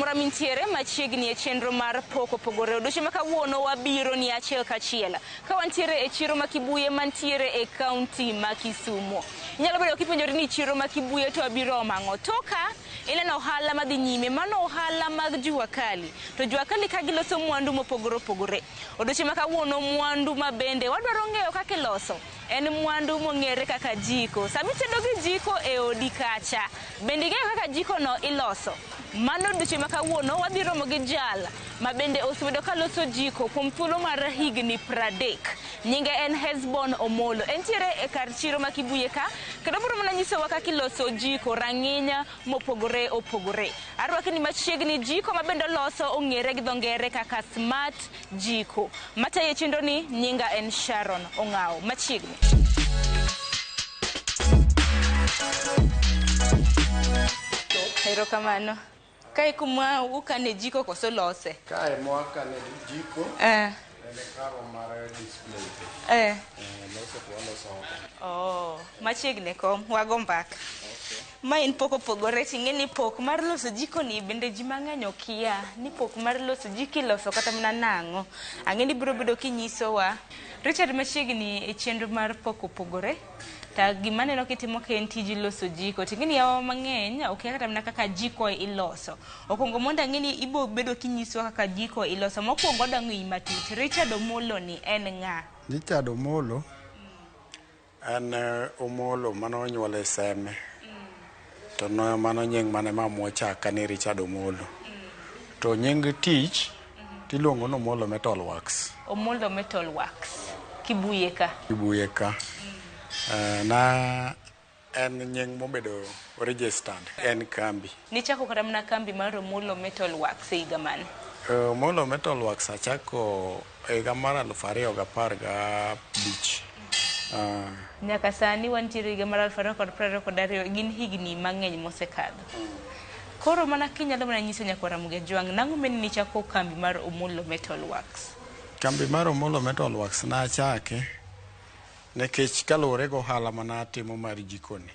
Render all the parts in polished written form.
amora mintiere machiegni e chenro mar Pok Opogore. Odiochieng' ma kawuono wabiro ni achiel kachiel ka wantiere e chiro ma Kibuye mantiere e kaunti ma Kisumu. Inyalo bedo kipenjori ni chiro ma Kibuye to abiro omo ang'o? To ka ineno ohala madhi nyime, mano ohala mag jua kali. To jua kali ka giloso mwandu mopogore opogore. Odiochieng' ma kawuono mwandu ma bende wadwaro ng'eyo kaka iloso en mwandu mong'ere kaka jiko. Sama itedo gi jiko e odi kacha, bende ing'eyo kaka jiko no iloso? Mano odiochieng' ma kawuono wadhi romo gi jal ma bende osebedo ka loso jiko kuom thuolo mar higni 30. Nyinge en Hesbon Omolo. Entiere e kar chiro ma Kibuye ka, kendo obiro mana nyisowa kaka iloso jiko rang'iny mopogore opogore. Arwaki ni machiegni jiko ma bende oloso ong'ere gi dho ngere kaka smart jiko. Matayo e chenro ni nyinga en Sharon Ong'awo. Machiegni. Erokamano. Kae kuma ukane jiko koso lose? Kae mwakane jiko en karwa mar display. Loso to waloso oko. Oh, machiegni kom, wago mbaka. Ma en pok opogore ting'e ni pok mar loso jiko ni bende ji mang'eny okia ni pok mar loso jiko iloso kata mana nang'o. Ang'e ni biro bedo kinyisowa. Richard machiegni e chenro mar pok opogore. Ta gima aneno kitimo ka en tij loso jiko. Ting'e ni yawa mang'eny okia kata mana kaka jiko iloso. Okwongo mondo ang'e ni ibo bedo kinyisowa kaka jiko iloso. Mokwongo adwa ng'eyi matut. Richard Omolo ni en ng'a? Richard Omolo en Omolo mane onyuol e Seme. To no mano nying mane mamwa ochaka ni Richard Omolo. To nying tich tiluongo ni Omolo Metal Works. Omolo Metal Works. Kibuye ka. Kibuye ka. Na en nying mobedo registered en kambi. Nichako kata mana kambi mar Omolo Metal Works e higa mane? Omolo Metal Works achako higa mar 2015. Nyaka sani wantiere higa mar 2022, gin higni mang'eny mosekadho. Koro mana kinyalo mana nyiso nyakwar Ramogi Ajwang', nang'o mane nichako kambi mar Omolo Metal Works? Kambi mar Omolo Metal Works nachake nikech kaluwore gi ohala mane atimo mar jikoni.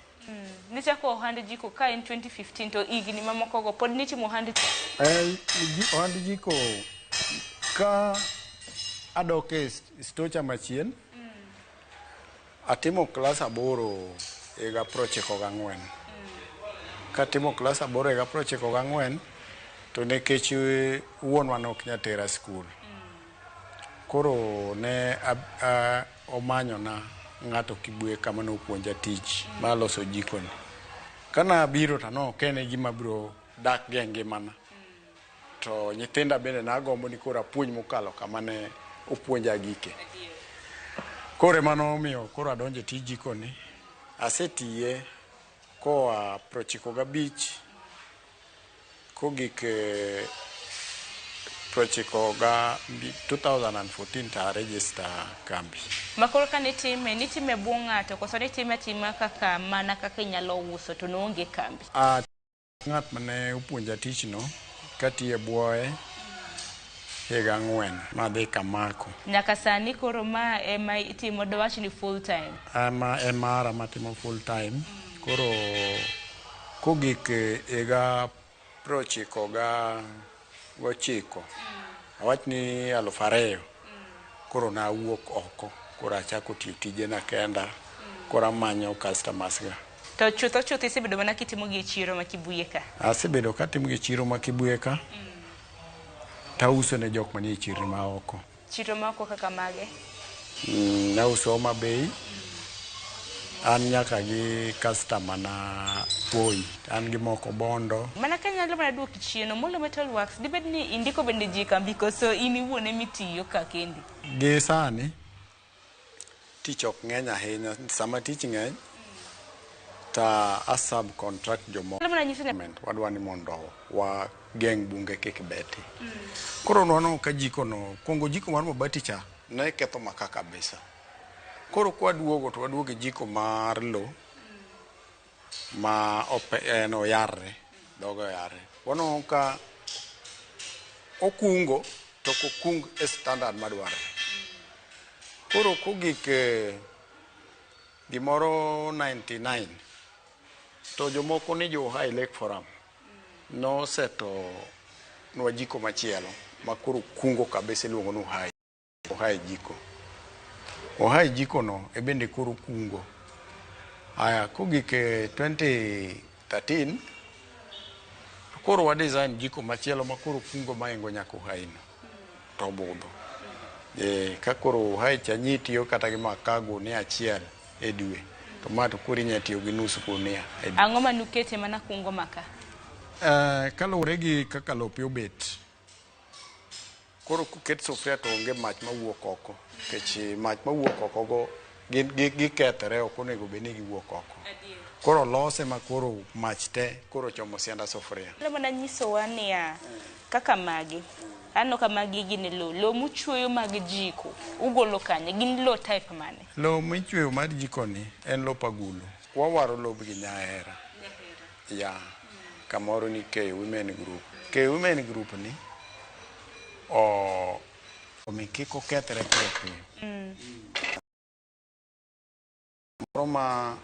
Nichako ohand jiko ka en 2015 to higni mamoko go pod nitimo ohand Ohand jiko ka adok e stocha machien atimo klas 8 higa 94. Katimo klas 8 higa 94 to nikech wuonwa ne ok nyal tera skul. Koro ne omanyona ng'ato Kibuye kama nopuonja tich mar loso jikoni. Kane abiro to ne ok en gima biro dak go e ngimana. To nyithinda bende nagombo ni koro apuonj mokalo kama ne opuonja agike. Koro ema nomiyo koro adonjo e tij jikoni. Asetiye koa 95 kogik 2014 to a register kambi. Ma koro ka nitime, nitime e bwo ng'ato koso nitime atima kaka mana kaka inyalo uso to noonge kambi? Ng'at mane opuonja tich no katiyo e bwoye higa 4 madhi Kamako. Nyaka sani koro ma ema itimo dwach ni full time? Ama e mara matimo full time. Koro kogik higa 99, awach ni 2000, koro nawuok oko, koro achako tiyo tijena kenda, koro amanyo customers ga. To chutho chutho isebedo mana kitimo gi e chiro ma Kibuye ka? Asebedo katimo gi e chiro ma Kibuye ka, tauso ne jok manie chirni ma oko. Chiro ma oko kaka mage? Nauso Homa Bay, an nyaka gi customer na Voi, an gi moko Bondo. Mana ka nyalo mana duoki chien, Omolo Metal Works, dibed ni indiko bende ji e kambi koso in iwuon ema itiyo ka kendi? Gi sani, tich ok ng'eny ahinya. Sama tich ng'eny, ta a subcontract jomoko. Wadwa ni mondo wageng' bunge kik beti. Koro nwaneno ka jiko no, kuongo jiko mar mabati cha ne ketho maka kabisa. Koro kwaduogo to waduogo e jiko mar lo ma en oyarre, dhoge oyarre. Waneno ka okungo to ok okung e standard madwarre. Koro kogik gimoro 99 to jomoko ni jo High Lake Forum noseto nwa jiko machielo ma koro kungo kabisa iluongo ni Uhai. Uhai jiko. Uhai jiko no e bende koro kungo. Aya, kogik e 2013 koro wa design jiko machielo ma koro kungo maingo nyaka Uhai no. To budho. E, ka koro Uhai cha nyi tiyo kata gi makaa gunia achiel e dwe. To ma to koro inya tiyo gi nus gunia e dwe. Ang'o manukete mana kungo maka? Kaluwore gi kaka lope obet, koro koket sufria to onge mach mawuok oko nikech mach mawuok oko go gikethore ok onego bed ni giwuok oko. Koro lose ma koro mach te koro chomo sianda sufria. Nyalo mana nyisowa niya, kaka magi, aneno ka magi gin lo. Lo muchweyo mag jiko, ugolo kanye? Gin lo type mane? Lo michweyo mar jiko ni en lop agulu. Wawaro lob gi Nyahera. Ya, kamoro ni K Women Group. K Women Group ni o omi kik okethre piyo piyo. Moro ma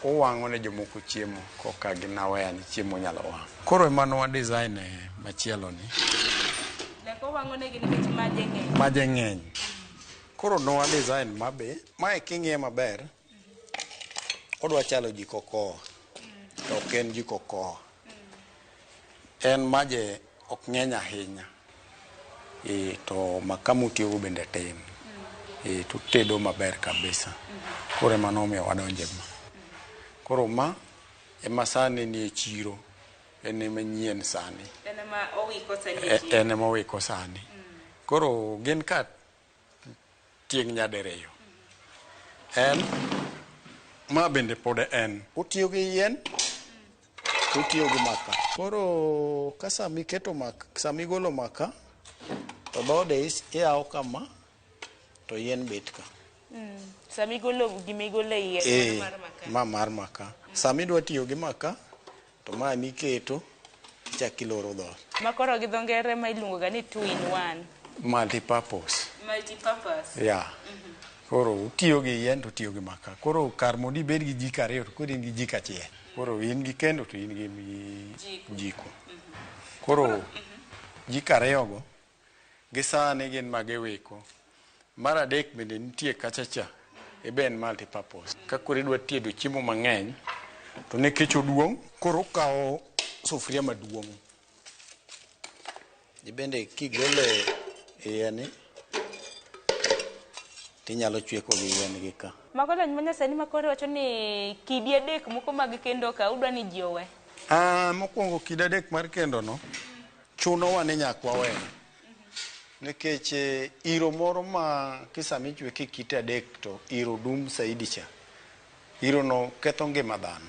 owang'o ne jomoko chiemo koka gin aware ni chiemo nyalo wang'. Koro ema ne wa design machielo ni. Like owang'o negi nikech maje ng'eny. Maje ng'eny. Koro ne wa design mabe, mae king'iye maber, odwa chalo jiko koa. To ok en jiko koa. En maje ok ng'eny ahinya. E, to makaa motiyogo bende tin. E, to tedo maber kabisa. Koro ema nomiyo wadonje ma. Koro ma ema sani nie chiro. En ema nyien sani. En ema owiko sani e chiro. En ema owiko sani. Koro gin ka tieng' nyadiriyo. En ma bende pod en. Otiyo gi yien, otiyo gi maka. Koro ka sama iketo maka, sama igolo maka, to dhode iyawo kama, to yien bet ka. Sama igolo gima igolo e iye, Eh, mano mar maka. ma mar maka. Sama idwa tiyo gi maka, to ma emiketo, tichak iloro dhoot. Ma koro gi dho ngere ma iluongo ga ni 2 in 1. Multi-purpose. Multi-purpose. Yeah. Koro utiyo gi yien to utiyo gi maka. Koro kar mondo ibed gi jiko ariyo to koro in gi jiko achiel. Koro in gi kendo to in gi Jiko. jiko. Koro jiko ariyo go gi sani gin magiwiko. Mar adek bende nitie kacha cha, ebe en multi-purpose. Ka koro idwa tedo chiemo mang'eny, to nikech oduong', koro okawo sufuria maduong'. Ibende kigole iye ni, tinyalo chweko gi yien gi ka. Mago lony manyasani ma koro iwacho ni kidi adek moko mag kendo ka udwa ni ji owe. Ah, mokwongo kidi adek mar kendo no, chunowa ni nyaka wawe. Nikech iro moro ma kisama ichweke e kite adek to iro dum saidi cha. Iro no ketho ngima dhano.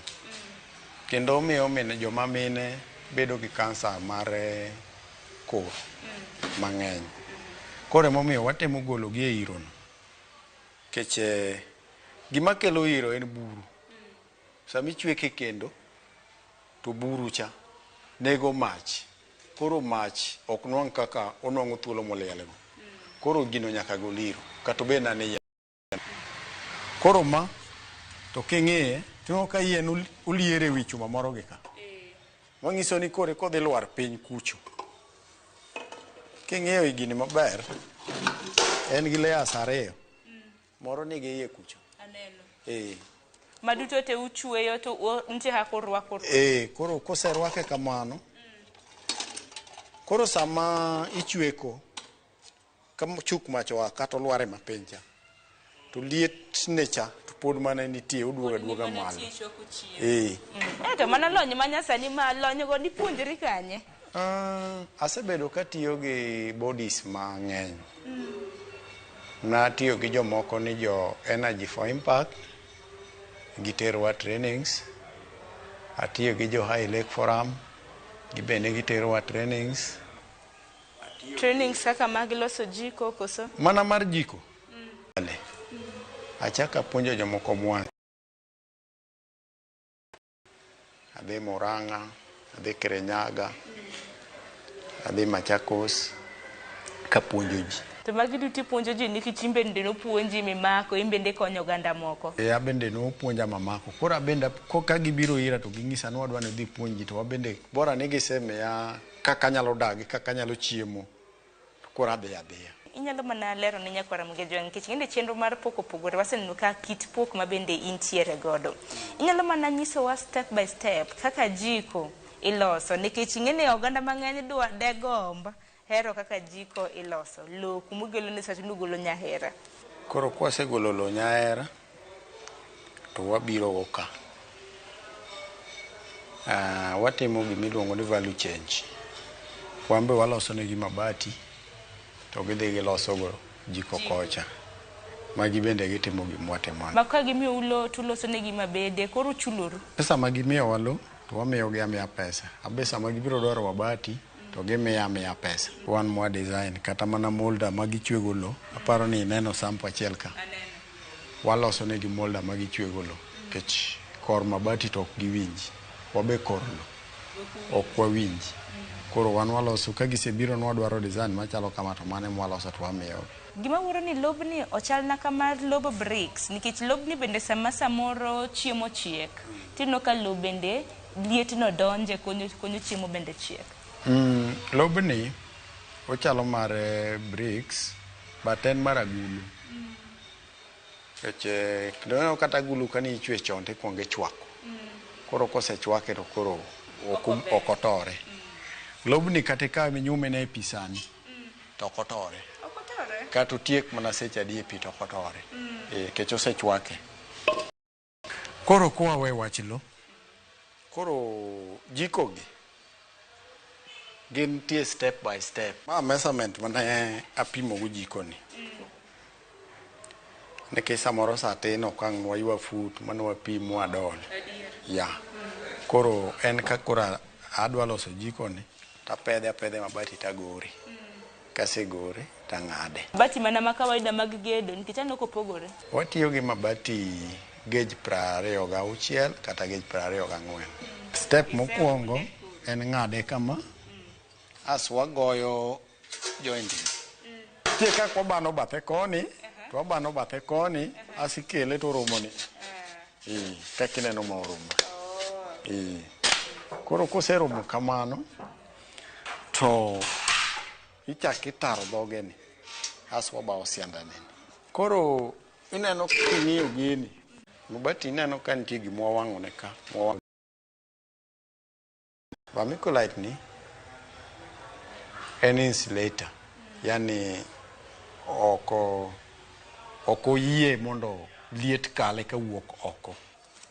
Kendo omiyo mine joma mine bedo gi kansa mar kor mang'eny. Koro emomiyo watemo golo gi e iro no. Nikech gima kelo iro en buru. Sama ichweke kendo, to buru cha nego mach. Koro mach ok nwang' kaka onwang'o thuolo molielgo. Koro gino nyaka gol iro, kata obed na ni yien. Koro ma, to king'iye, tineno ka yien oliere ewi chuma moro gi ka. Manyiso ni koro kodhi lwar piny kucho. King'iyo i gini maber, en gi layers ariyo. Moro nigi iye kucho. Aneno. Eh. Maduto te uchweyo to nitie kaka urwako. Eh, koro koserwake kamano, koro sama ichweko, ka chuk mach oa kata olwar e mapiny cha, to liet ne cha to pod mana nitie oduogo aduoga malo. Eh. Eh, to mano lony manyasani ma lony go nipuonjri kanye? Asebedo katiyo gi bodies mang'eny. Natiyo gi jomoko ni jo Energy for Impact, giterowa trainings. Atiyo gi jo High Lake Forum, gibende giterowa trainings. Trainings kaka mag loso jiko koso? Mana mar jiko. Achako apuonjo jomoko Mwanza. Adhi Murang'a, adhi Kirinyaga, adhi Machakos kapuonjo ji. To magi duto ipuonjo ji nikech in bende nopuonji mimako, in bende ikonyo oganda moko. E, abende nopuonja mamako. Koro abende ka gibiro ira to ging'isa ni wadwa ni idhi puonj ji to wabende bora ni gisemiya Kaka anyalo dak gi kaka anyalo chiemo, to koro adhi adhiya. Inyalo mana lero ne nyakwara Mugejwang' nikech ing'e ni chenro mar pok opogore waseneno ka kit pok ma bende intiere godo. Inyalo mana nyisowa step by step kaka jiko iloso nikech ing'e ni oganda mang'eny dwa degomb hero kaka jiko iloso. Lowo kumugolo ni sacho nugolo Nyahera. Koro kwasegolo lowo Nyahera to wabiro go ka. Watimo gima iluongo ni value change. Wan be waloso negi mabati to gidhi giloso go jiko kocha. Magi bende gitimo gima watimo. Ma ka gimiyou lowo tuloso negi mabede koro uchuloru. Pesa ma gimiyowa lo to wamiyogi amiya pesa. Abe sama gibiro dwaro mabati to gimiya amiya pesa. Wan mwa design kata mana molder ma gichwego lo aparo ni ineno sample achiel ka. Waloso negi molder ma gichwego lo nikech kor mabati to ok giwinji. Wabe kor lo ok wawinji. Koro wan waloso ka gisebiro ni wadwaro design machalo kama to mano ema waloso to wamiyogi. Gima wuoro ni lobni ochalna ka mar lob bricks nikech lobni bende sama samoro chiemo chiek tineno ka lowo bende lietno donje konyo, konyo chiemo bende chiek. Lobni ochalo mar bricks but en mar agulu. Nikech kendo ineno kata agulu kane ichwe chon to ikuongo ichwako. Koro kosechwake to koro ok otore. Lobni kata ikawe minyume ne e pi sani to ok otore. Kata otiek mana seche adi e pi to ok otore. Nikech osechwake. Koro kwa we wach lo, koro jiko gi gintie step by step. Ma measurement mane apimo go jiko ni. Nikech samoro sa tin ok ang' waywa fut mane wapim mwadol. Ya. Koro en ka koro adwa loso jiko ni tapedhe apedhe mabati tagore. Kasegore tang'ade. Mabati mana ma kawaida mag gedo nikech aneno kopogore. Watiyo gi mabati gauge 26 kata gauge 24. Step mokwongo en ng'ade kama as wagoyo joint. Nitie kaka wabano bathe koni to wabano bathe koni as ikele to oromo ni. Kaka ineno ma oromo. Koro koseromo kamano to ichak itaro dhoge ni as wabawo siandane ni. Koro ineno king'iyo gini, mabati ineno ka nitie gima wawang'o ne ka. Vermiculite ni en insulator, yani ok oyie mondo liet kale kawuok oko.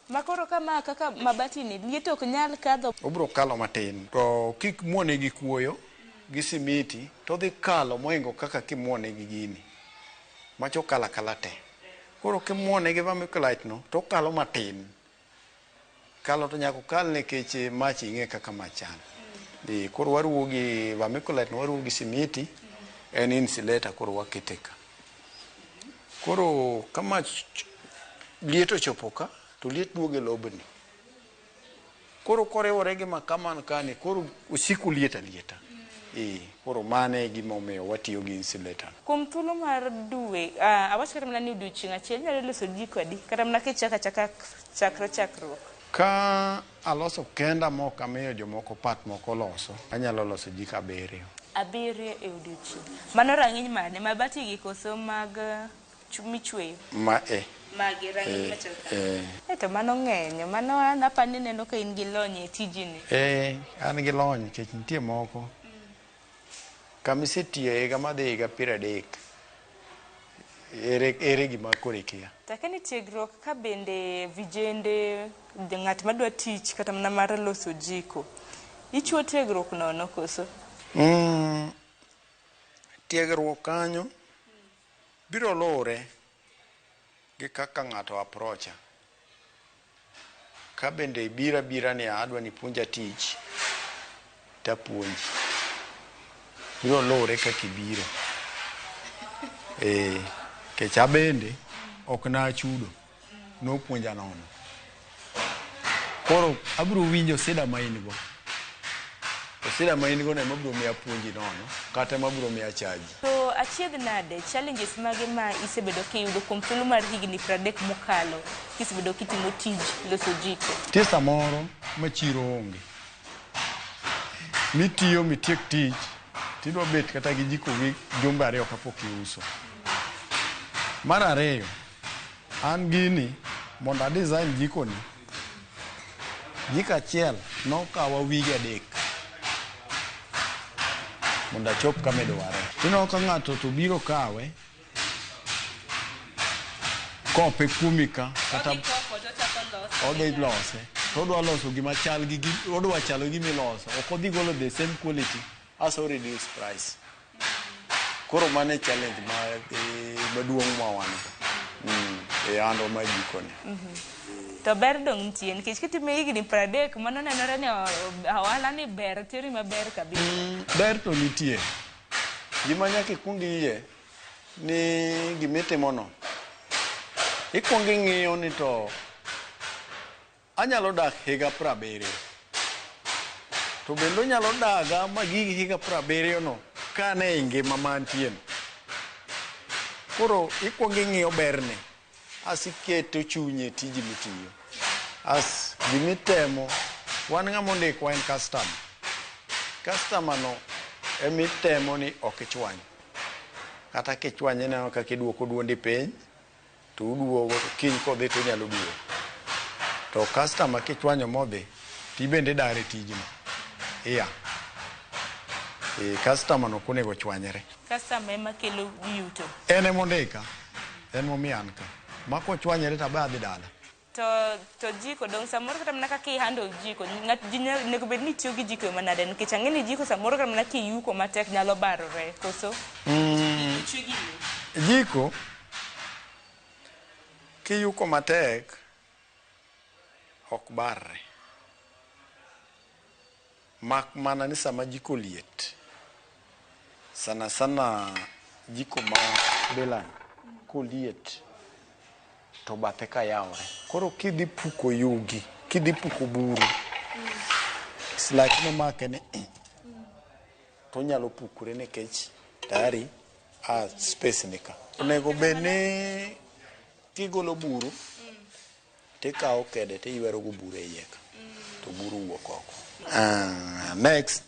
Ma koro kama kaka mabati ni liet ok nyal kadho. Obiro kalo matin to kik muone gi kuoyo gi simiti to odhi kalo mohingo kaka kimuone gi gini. Macha okalo akala te. Koro kimuone gi vermiculite no to okalo matin. Kalo to nyaka okal nikech mach ing'e kaka mach chalo. Koro waruwo gi vermiculite no waruwo gi simiti en insulator koro wakete ka. Koro ka mach liet ochopo ka to liet duogo e lobni. Koro koriwore gi makaa man ka ni koro osiko liet alieta. Koro mano e gima omiyo watiyo gi insulator. Kuom thuolo mar dwe, awach kata mana ni odiochieng' achiel inyalo loso jiko adi? Kata mana kichako achaka chakre chakruok. Ka aloso kenda mok amiyo jomoko part moko loso, anyalo loso jiko 7. 7 e odiochieng'. Mano rang'iny mane? Mabati gi koso mag michweyo? Ma e. Magi rang'iny machal kama. To mano ng'eny. Mano an apani neno ka in gi lony e tijini. An gi lony nikech nitie moko. Kama isetiye higa madhi higa 30. Ere gima koro ikia? Take ni tiegruok ka bende vijende, ng'at madwa tich kata mana mar loso jiko. Ichiwo tiegruok nono koso? Tiegruok kanyo biro luwore gi kaka ng'ato approacha. Ka bende ibiro abira ni adwa ni ipuonja tich, tapuonji. Biro luwore kaka ibiro. Nikech abende ok nachudo, nopuonja nono. Koro abiro winjo sida ma in go. To sida ma in go no ema biro miyo apuonji nono, kata ema biro miyo achaji. To achiedh nade, challenges mage ma isebedo kiyudo kuom thuolo mar higni 30 mokalo kisebedo kitimo tij loso jiko? Nitie samoro ma chiro onge. Mitiyo mitiek tich tidwa bet kata gi jiko gi jumbe ariyo kapok iuso. Mar ariyo, an gini mondo a design jiko ni, jiko achiel nokawa wige 3 mondo achop kama idware. Ineno ka ng'ato to biro kawe kope kuomi ka kata odhi lose to odwa loso gima chal gi odwa chalo gima iloso, ok odhi golo the same quality as o reduce price. Koro mano e challenge ma maduong' ma wan go e handwa mar jiko ni. To ber dong' nitie nikech kitime higni 30 mano nenore ni ohala ni ber teri maber kabisa. Ber to nitie. Gima nyaka ikuong iyie ni gimitimo no ikuong ing'iyo ni to anyalo dak higa 70 to bende onyalo daga magig higa 70 no ka an ei ngima ma antie no. Koro ikuong ing'iyo berne as iketo chunyi e tiji mitiyo. As gimitemo, wan ng'ama ondikwa en customer. Customer no emitemo ni ok ichwany. Kata kichwanye ineno kaka iduoko duondi piny to uduogo to kiny kodhi to onyalo duogo. To customer kichwanyo modhi tibende idar e tijno. Iya. E customer no ok onego chwanyre. Customer ema kelo yuto. En emondika, en momiyo an ka. Ma kochwanyre to abe adhi dala. To jiko dong' samoro kata mana kaka i handle jiko ng'at ji onego bed ni tiyo gi jiko e manade nikech ang'e ni jiko samoro kata mana kiyuko matek nyalo barore koso? Jiko kiyuko matek ok barre. Mak mana ni sama jiko liet, sana sana jiko ma bilani koliet to bathe ka yawre. Koro kidhi puko yugi, kidhi puko buru, it's like nomake ni to onyalo pukore nikech tayari a space ni ka. Onego bed ni kigolo buru tikawo kede tiywero go buru e iye ka to buru wuok oko. Next,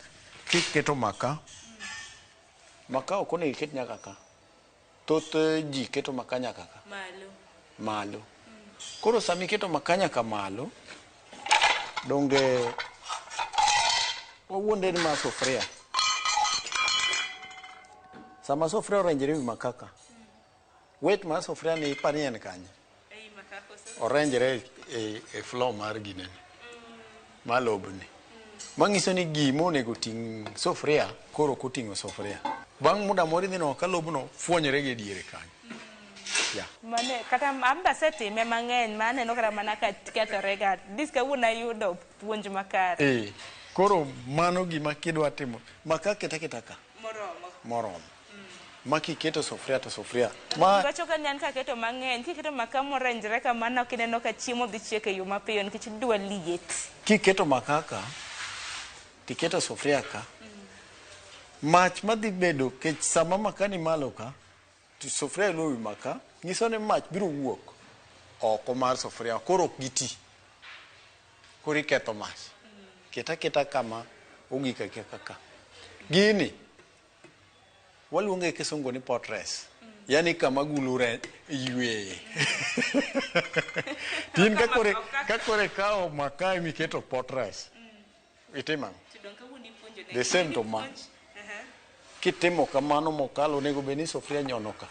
kiketo maka, maka ok onego iket nyaka ka. Thoth ji keto maka nyaka ka. Malo. Malo. Koro sama iketo maka nyaka malo, donge wawuonde ni ma sufuria. Sama sufuria orenjore ewi maka ka, weight mar sufuria ni ipani en kanye? Ei maka koso? Orenjore e floor mar ginene, mar lobni. Manyiso ni gima onego ting' sufuria koro ok oting'o sufuria. Bang' muda moro idhi neno ka lobno fuonyore gi e diere kanyo. Yeah. Mane kata an be asetime mang'eny ma aneno kata mana ka kethore ga. At least kawuono ayudo puonj makare. Koro mano gima kidwa timo, maka keta keta ka. Moromo. Moromo. Ma kiketo sufuria to sufuria. Ma Wacho ka ni an kaketo mang'eny, kiketo maka morenjre kamano ok ineno ka chiemo dhi chiek e yo mapiyo nikech idwa liet. Kiketo maka ka, tiketo sufuria ka, mach madhi bedo kech sama maka ni malo ka, to sufuria luwo wi maka, nyiso ni mach biro wuok oko mar sufuria, koro ok giti. Koro iketho mach. Ket aketa kama ogik akeka ka. Gini, waluonge gi kisungu ni pot rest. Yani kama agulu yweye. Tin ka koro ikawo maka miketo pot rest, itimo ang'o? The same to ma. Kitimo kamano mokalo onego bed ni sufuria nyono ka.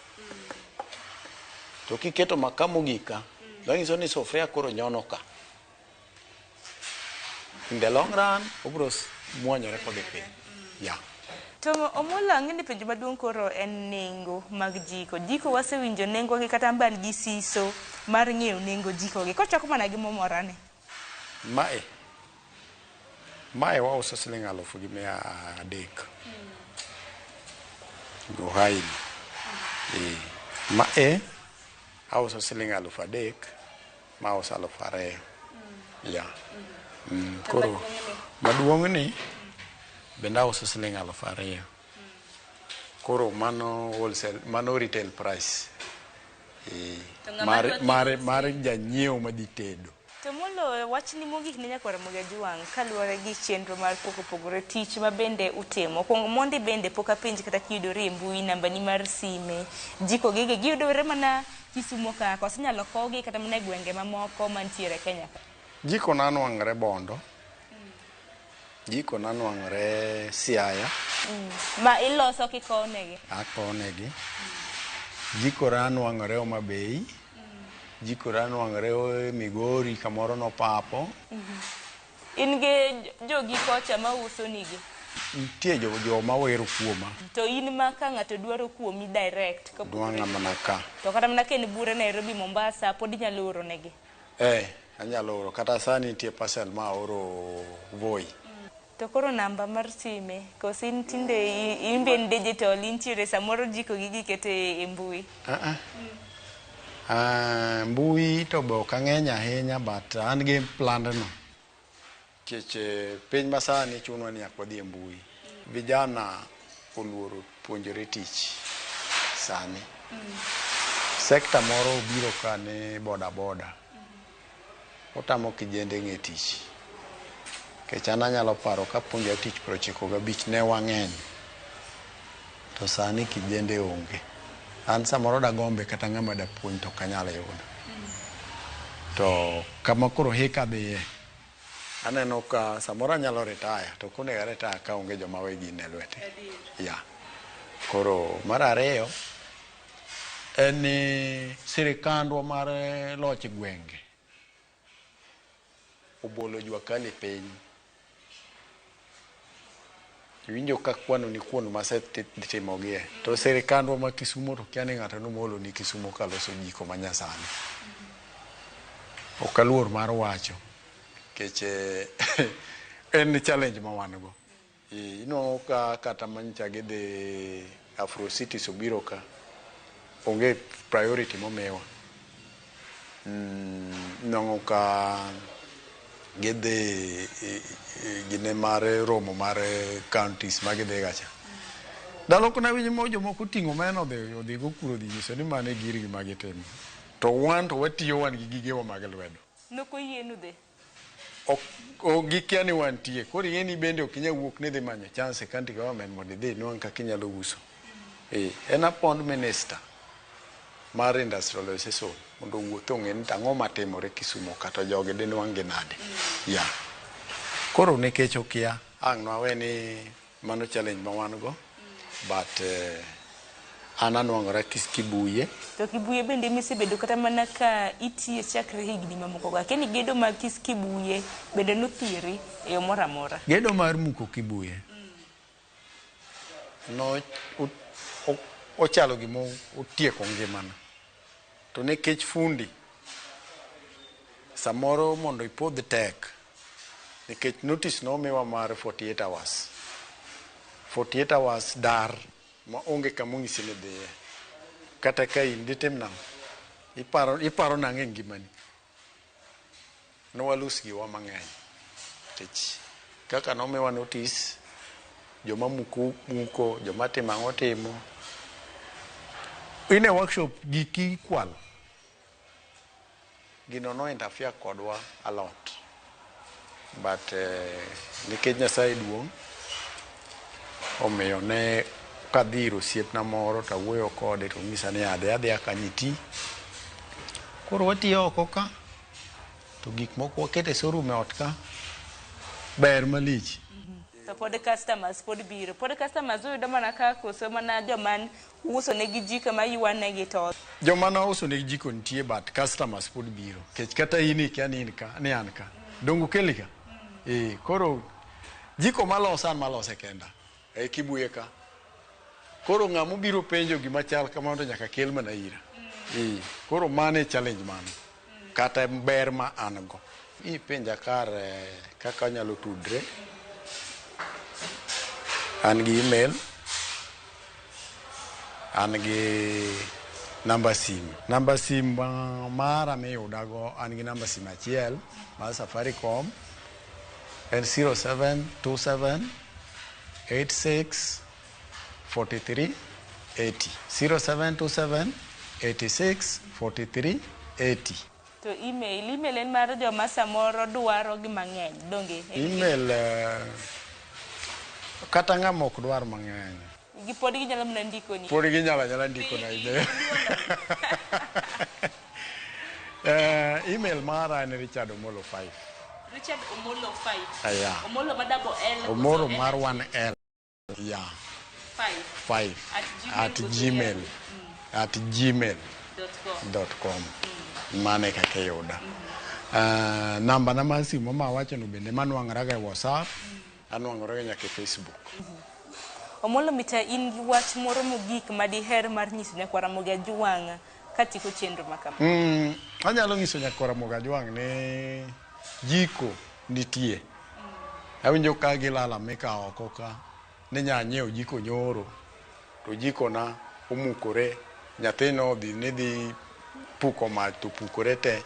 To kiketo maka mogik ka, manyiso ni sufuria koro nyono ka. In the long run, obiro muonyore kodhi piny. Yeah. To Omolo ang'e ni penjo maduong' koro en nengo mag jiko. Jiko wasewinjo nengo gi kata an be an gi siso mar ng'eyo nengo jiko gi. Kochak mana gi momora ni. Mae wauso siling 1,300. Gohaini. Mae auso siling 3,000, ma auso 2,000. Yeah. Koro maduong' ni bende auso siling 2,000. Koro mano wholesale, mano retail price. Mar janyiewo madhi tedo. To moloyo wachni mogik ne nyakwar Ramogi Ajwang' kaluwore gi chenro mar pok opogore tich ma bende utimo. Kuong mondi bende pok apenji kata kiyudori e mbui nambani mar sime. Jiko gigi giyudore mana Kisumo ka koso inyalo kowgi kata mana e gwenge mamoko mantiere Kenya ka. Jiko na nwang're Bondo. Jiko na nwang're Siaya. Ma iloso kikowo negi. Akowo negi. Jiko na nwang're Homa Bay. Jiko na nwang're Migori kamoro nopapo. In gi jogi kocha ma uso nigi. Nitie joma wero kuoma. To in ma ka ng'ato dwaro kuomi direct Nwang'a mana ka. To kata mana ka en bure Nairobi, Mombasa pod inyalo oro negi. Eh, anyalo oro. Kata sani nitie parcel ma aoro Voi. To koro namba mar sime, koso in tinde in be in digital, intiere samoro jiko gi gikete e mbui. Mbui to be ok ang'eny ahinya but an gi plan no. Nikech piny masani chunwa ni nyaka wadhi e mbui. Vijana oluoro puonjore tich sani. Sekta moro obiro ka ni boda boda. Otamo kijende ng'e tich. Nikech an anyalo paro kapuonjora tich 95 ne wang'eny. To sani kijende onge. An samoro dagombe kata ng'ama dapuonj to ok anyal yudo. To kama koro hika dhiye, aneno ka samoro anyalo retire to ok onego a retire ka onge joma we gini e lwete. Yeah. Koro mar ariyo en ni sirikandwa mar loch gwenge obolo jua kali piny. Iwinjo ka kwano ni kuond masetimogie. To sirikandwa ma Kisumo to kia ni ng'ato nomolo ni Kisumo kaloso jiko manyasani. Ok aluor mar wacho. Nikech en challenge ma wan go. Inwang'o ka kata manyicha gidhi Afro Cities obiro ka, onge priority momiwa. Inwang'o ka gidhi gine mar romo mar counties ma gidhi ga cha. Ndalo ko nawinjo mo jomoko oting'o omena odhi go kuro odhi nyiso ni mano e girgi ma gitimo. To wan to watiyo wan gi gigewa mag lwedo. Nokoyienu dhi? Ok gikia ni wantie. Koro ing'e ni bende ok inyal wuok ni idhi manyo chance e county government mondo idhi inwang' kaka inyalo uso. En appoint minister mar industrialization mondo owuoth ong'e ni ang'o matimore Kisumo kata jogi dinwang' gi nade. Yeah. Koro nikech okia, ang' nwawe ni mano challenge ma wan go. But an anwang'ora Kibuye. To Kibuye bende misebedo kata mana ka itiye chakre higni mamoko go. Akia ni gedo mag Kibuye bende nothieri e yo moro amora. Gedo mar muko Kibuye no ochalo gima otieko ngimana. To nikech fundi samoro mondo ipodh tek nikech notice nomiwa mar 48 hours. 48 hours dar ma onge kama onyisi ni dhiye. Kata ka in ditim nang'o? Iparo nang'o e ngimani? Ne walose giwa mang'eny. Nikech kaka nomiwa notice, joma muko muko, joma timo ang'o timo. In e workshop giki ikwalo. Gino no interfere kodwa a lot. But nikech Nyasaye duong', omiyo ne kadhi ir osiepna moro to awuoyo kode to onyisa ni adhi adhiya kanyo iti. Koro watiyo oko ka, to gik moko waketo e showroom e ot ka, ber malich. To pod customers pod biro. Pod customers uyudo mana ka koso mana joma uso negi jiko ma ywanegi to. Joma nauso negi jiko nitie but customers pod biro. Nikech kata in ikia ni in ka, ni an ka. Donge okeli ka? Koro jiko maloso an malose kenda. E Kibuye ka. Koro ng'ama obiro penjo gima chal kamano to nyaka kel mana ira. Koro mano e challenge mano. Kata ber ma an go. Ipenja kar kaka anyalo tudre. An gi email. An gi namba simu. Namba simu mara miyudago an gi namba simu achiel mar Safaricom en 0727 86 43 80. 0727 86 43 80. To email, email en mar joma samoro dwaro gi mang'eny, donge? Email kata ng'ama ok dwar mang'eny. Gi pod ginyalo mana ndikoni. Pod ginyalo anyala ndikona email. Email mara en Richard Omolo 5. Richard Omolo 5. Aya. Omolo ma double L. koso Omolo en mar 1L. Yeah. 5 5 At gmail at koso gmail at gmail dot com. dot com. Mano e kaka iyuda. Namba na mar simu ma awacho no bende manwang'raga e WhatsApp, anwang'oraga nyaka e Facebook. Omolo Mita, in gi wach moro mogik ma diher mar nyiso nyakwar Ramogi Ajwang' katieko chenro ma kama? Anyalo nyiso nyakwar Ramogi Ajwang' ni jiko nitie. Awinjo ka gilalamika oko ka ni nya nyiewo jiko nyoro to jiko na omukore, nyathino odhi ni dhi puko mach to opukore te.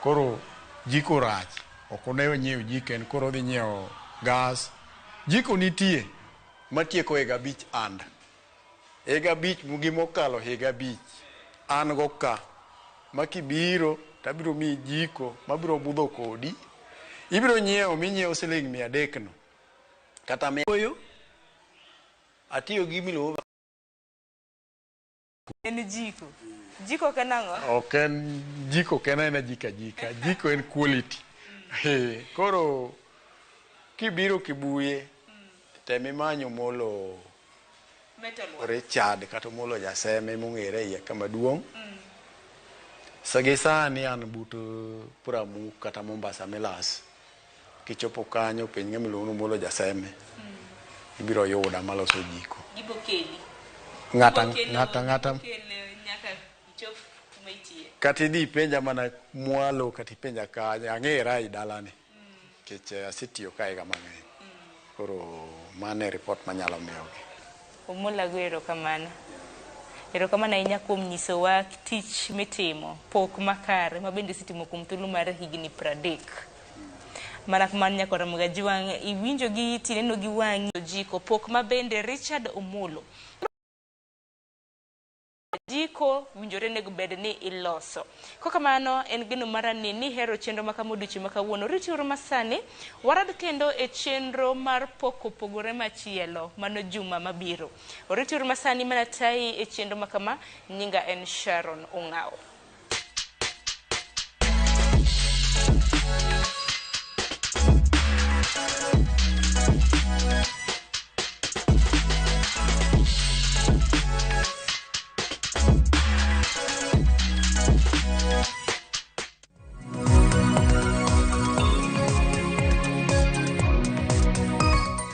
Koro jiko rach, ok onew nyiewo jiko en koro odhi nyiewo gas. Jiko nitie matieko higa 5 and higa 5 gi mokalo higa 5 an go ka ma kibiro tabiro miyi jiko mabiro budho kodi. Ibiro nyiewo minyiewo siling 300 no kata mia atiyo gi miluongo En jiko. Jiko ok en ang'o? Ok en jiko, ok en aena jiko ajika. Jiko en quality. Koro kibiro Kibuye, tem imany Omolo Richard kata Omolo Jaseme mong'ere iye kama duong'. Gi sani an but Pramuk kata Mombasa Milas. Kichopo kanyo penj ng'ama iluongo ni Omolo Jaseme. Ibiro yuda maloso jiko. Gibo keli. Ng'ata ng'ata ng'ata nyaka ichop kuma itiye. Kata idhi ipenja mana mwalo kata ipenja kanye ang'era ei dalani. Nikech asetiyo ka higa mang'eny. Koro mano e report manyalo miyogi. Omolo ago erokamano. Erokamano ahinya kuom nyisowa tich mitimo, pok makare ma bende isetimo kuom thuolo mar higni 30. Mana kamano nyakwar Ramogi Ajwang', iwinjo gi iti, ineno gi wang'i jiko, pok ma bende Richard Omolo. Jiko winjore nego bed ni iloso. Kokamano en geno mara ni nihero chenro ma kama odiochieng' ma kawuono. Rituru masani, warad kendo e chenro mar pok opogore machielo mano juma mabiro. Rituru masani mana tayi e chenro ma kama, nyinga en Sharon Ong'awo.